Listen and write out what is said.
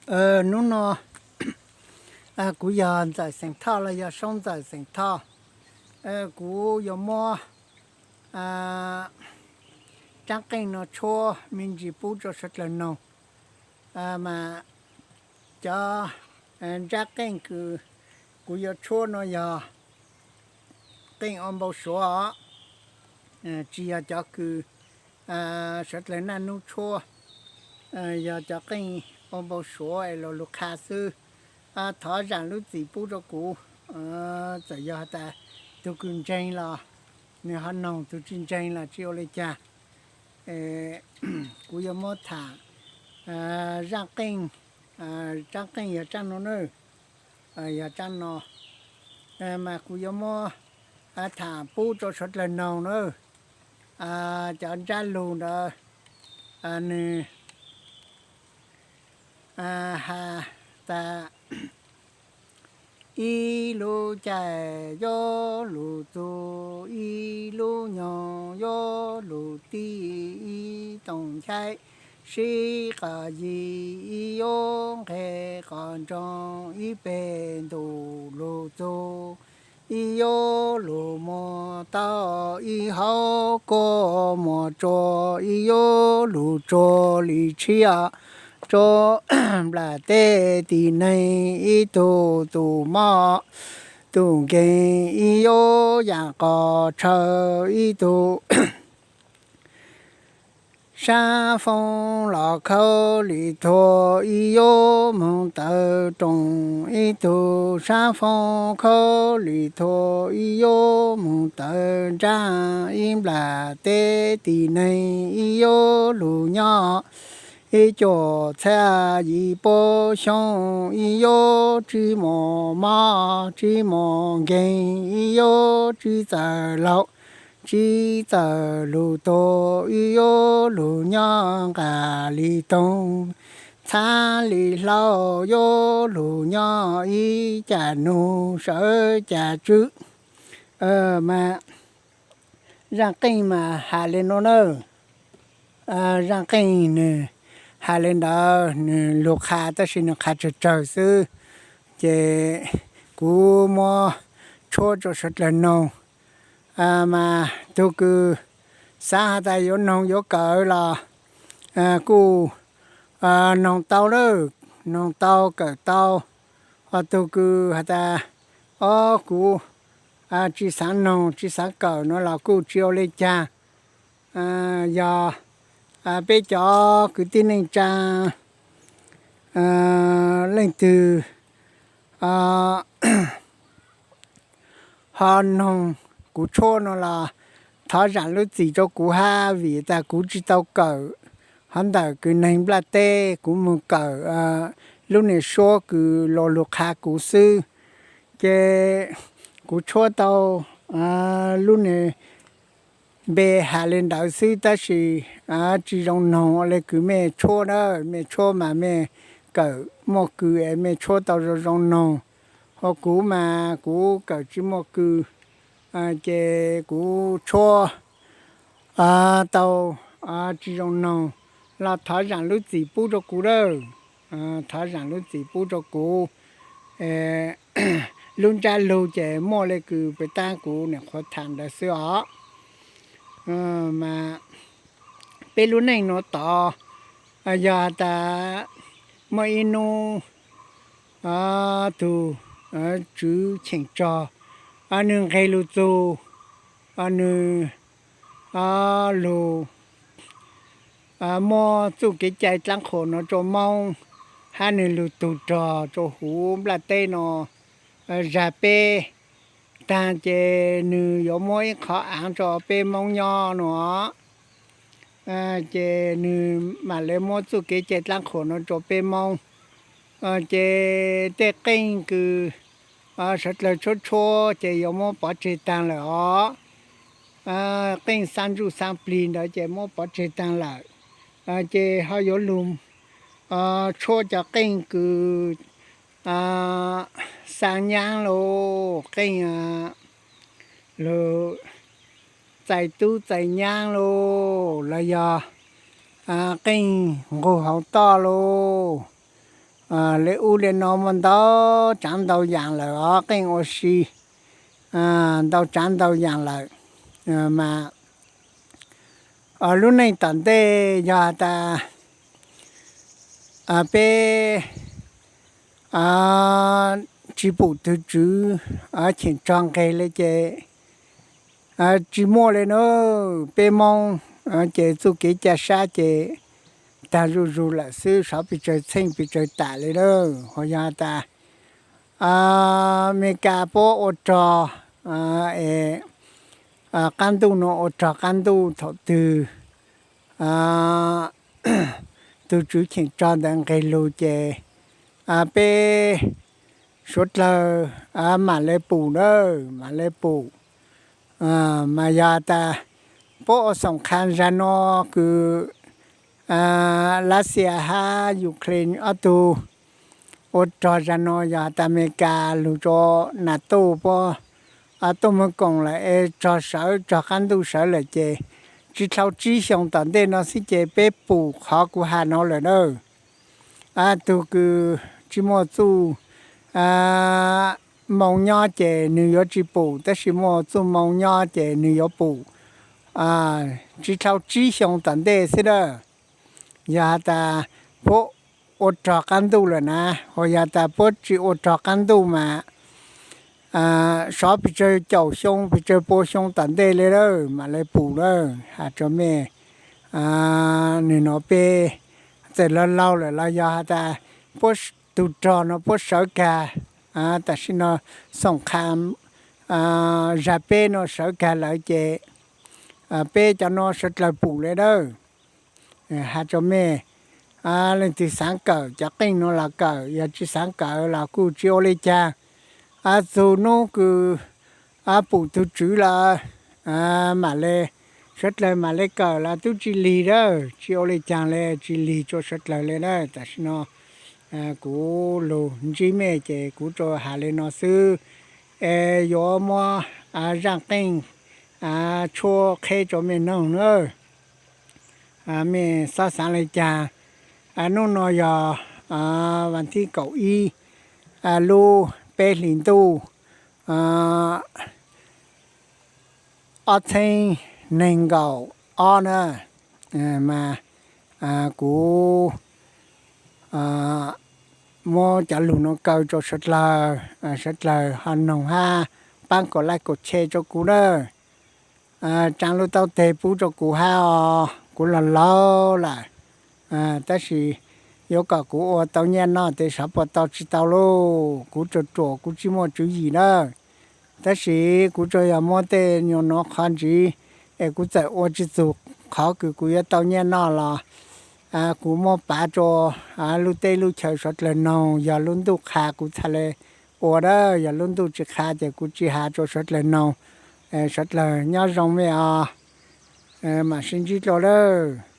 Hnub no kuv yog Ntxawm xeem Thoj los yog Soob Ntxawm xeem Thoj. Kuv yuav muab rab qeej no tshuab me ntsis pub rau sawv dlawg noog. Mas cov nrab qeej kws kuv yuav tshuab no yog qeej ua npau suav os, tsis yog cov kws sawv dlawg naj nub tshuab, yog cov qeej ua npau suav es los lug qha xwb. Thov zaam lub txim pub rau kuv, txawm yog has tas tug kws ntseeg los nws ho noog, tug tsis ntseeg los tsis ua li cas. Kuv yuav muab tham zaaj qeej, rab qeej yog rab no na, yog rab no, mas kuv yuav muab tham pub rau sawv dlawg noog na. Cov nrab lug ntawd nws has tas ib lub caij yuav lug txug, ib lub nyoog yuav lug tij, ib toom nchaib sib qas yig, ib yuav nqeg qas nroog, ib peg ntuj lug txug, ib yuav lug muag tau, ib hauv kuab muag tsua, ib yuav lug tsua li tshiab rua nplaj teb tim neeg, ib tug tus mob tus nkeeg, ib yuav yaam qos tshaw, ib tug sab foob los khaub li thuav, ib yuav moog tawv roos, ib tug sab foob khaub li thuav, ib yuav moog tawv nraag, ib nplaj teb tim neeg, ib yuav lug nyob ib cuaj txhiab yim puab xyoo, ib yuav tsi muaj mob tsi muaj nkeeg, ib yuav tsi txawj laug tsi txawj lug tuag, ib yuav lug nyob nqaj li toog, txhaab li hlaub, yuav lug nyob ib caj nug sawv caj tswb. Mas zaaj qeej mas has li no na. Zaaj qeej nws has li ntawd, nws lug qha tab sis nws qha tsawg tsawg xwb, ces kuv muab tshuab rua sawv dlawg noog. Mas tug kws xaav has tas yuav noog yuav kawm los kuj noog tau lawm, noog tau kawm tau. Ho tug kws has tas, o, kuv tsi xaav noog tsi xaav kawm no los kuj tsi ua li cas. Yog peb cov kwv tij neej tsaa leej twg ho noog kuv tshuab no los thov zaam lub txim rau kuv hab, vim tas kuv tsi tau kawm hov ntawm kws neeg nplaj teb, kuv moog kawm lub niag suab kws lo lug qha kuv xwb. Ces kuv tshuab tau lub niag npe has li ntawd xwb, tab sis tsi zoo noog ua li kws mej tshuab na, mej tshuab mas mej kawm muaj kws es mej tshuab tau zoo zoo noog. Ho kuv mas kuv kawm tsi muaj kws, ces kuv tshuab tau tsi zoo noog los thov zaam lub txim pub rau kuv lawm. Thov zaam lub txim pub rau kuv. Lub ntsab lug ces muaj li kws peb taab kuv nyuam qhuav tham ntawd xwb os. Mas peb lub neej nuav tod, yog tas muaj ib nub tug tswv cheem tsog, nwg nqeg lug txug, nwg lug muab txuj kev cai dlaab qhuas nuav rua Moob, hab nwg lug tug rog rua huv nplaj teb nuav zag peb taag, ces nwg yuav muab ib qhov aav rua peb Moob nyob nuav. Ces nwg mam le muab txuj kev cai dlaab qhuas nuav rua peb Moob. Ces tej qeej kws sawv dlawg tshuab tshuab ces yuav muab pov tseg taag lawm os. Qeej xaa ntsuj xaa plig ntawd ces muab pov tseg taag lawm. Ces ho yuav lug tshuab cov qeej kws xaa nyaab lauj, qeej lug txais tub txais nyaab lauj, los yog qeej nqug hauv toj lauj, li ub li no muaj ntau tsaav ntau yaam lawm os, qeej ua si ntau tsaav ntau yaam lawm. Mas lub neej tom ntej yog has tas peb tsi pum tug tswv cheem tsog nqeg le ces tsi muaj le na. Peb Moob ces txuj kev ca sab ces taag zuj zug lawm xwb, sov pes tsawg txheej pes tsawg tam le na. Ho yog has tas Amelikas puab ua rog es qaab ntuj nuav ua rog qaab ntuj thaum twg tug tswv cheem tsog ntawd nqeg lug ces peb suav dlawg mam le pum na, mam le pum. Mas yog has tas puab ua xoom qha zag nuav kws Lav Xias hab Ukraine ob tug ua rog zag nuav, yog has tas Amelikas lug rua NATO puab tuaj moog koom lawm es rog sawv rog qaab ntuj sawv lawm ces tsi dlhau tsib xyoo tom ntej no xwb ces peb pum qhov kuv has nuav lawm na. Tug kws tsi muaj txuj moo nyob ces nwg yuav tsi pum, tab sis muaj txuj moo nyob ces nwg yuav pum. Tsi dlhau tsib xyoo tom ntej xwb na. Yog has tas puab ua rog qaab ntuj lawm na, ho yog has tas puab tsi ua rog qaab ntuj mas sov pes tsawg caum xyoo pes tsawg pua xyoo tom ntej le lawm mam le pum lawm. Has rua mej, nwg nuav peb txawm laug laug lawm los yog has tas puab tug rog nuav puab sawv kag, tam sim no xoom qha zag peb nuav sawv kag lawm ces peb cov nuav suav dlawg pum le lawm. Has rua mej, leej twg xaav kawm cov qeej nuav los kawm, yog tsi xaav kawm los kuj tsi ua le caag. Txug nub kws pum tug tswv lawm mam le, suav dlawg mam le kawm los tub tsi lig lawm, tsi ua le caag le, tsi lig rua suav dlawg le lawm. Tam sim no kuv lug ntsib mej ces kuv tsuas has le nuav xwb, es yuav muab zaaj qeej tshuab qheb rua mej noog na. Mej xob xaav le caag, nub nuav yog vas thib kaum ib lub peb hlis ntuj ob txheeb neeg nkaum ob na. Mas kuv muab cov lug nuav kaw rua suav dlawg, suav dlawg ho noog hab paab kaum like kaum share rua kuv na. Tsaa lub taub teg pub rua kuv hab os, kuv laug laug lawm, tab sis yuav kom kuv ua tau nyaj noj tes xyov puas tau tsis tau lauj. Kuv tsuas ruam kuv tsis muaj tswv yim na, tab sis kuv tsuas yog muab tej nyuas nuav qhov ntsiv es kuv txawm ua tsis txug qhov kws kuv yuav tau nyaj noj los kuv muab pav rua lub teb lub chaw suav dlawg noog. Yog lub ntuj qha kuv txhaj le ua na, yog lub ntuj tsis qha ces kuv tsis has rua suav dlawg noog. Suav dlawg nyob zoo mej os, mam sib ntsib dlua lawm.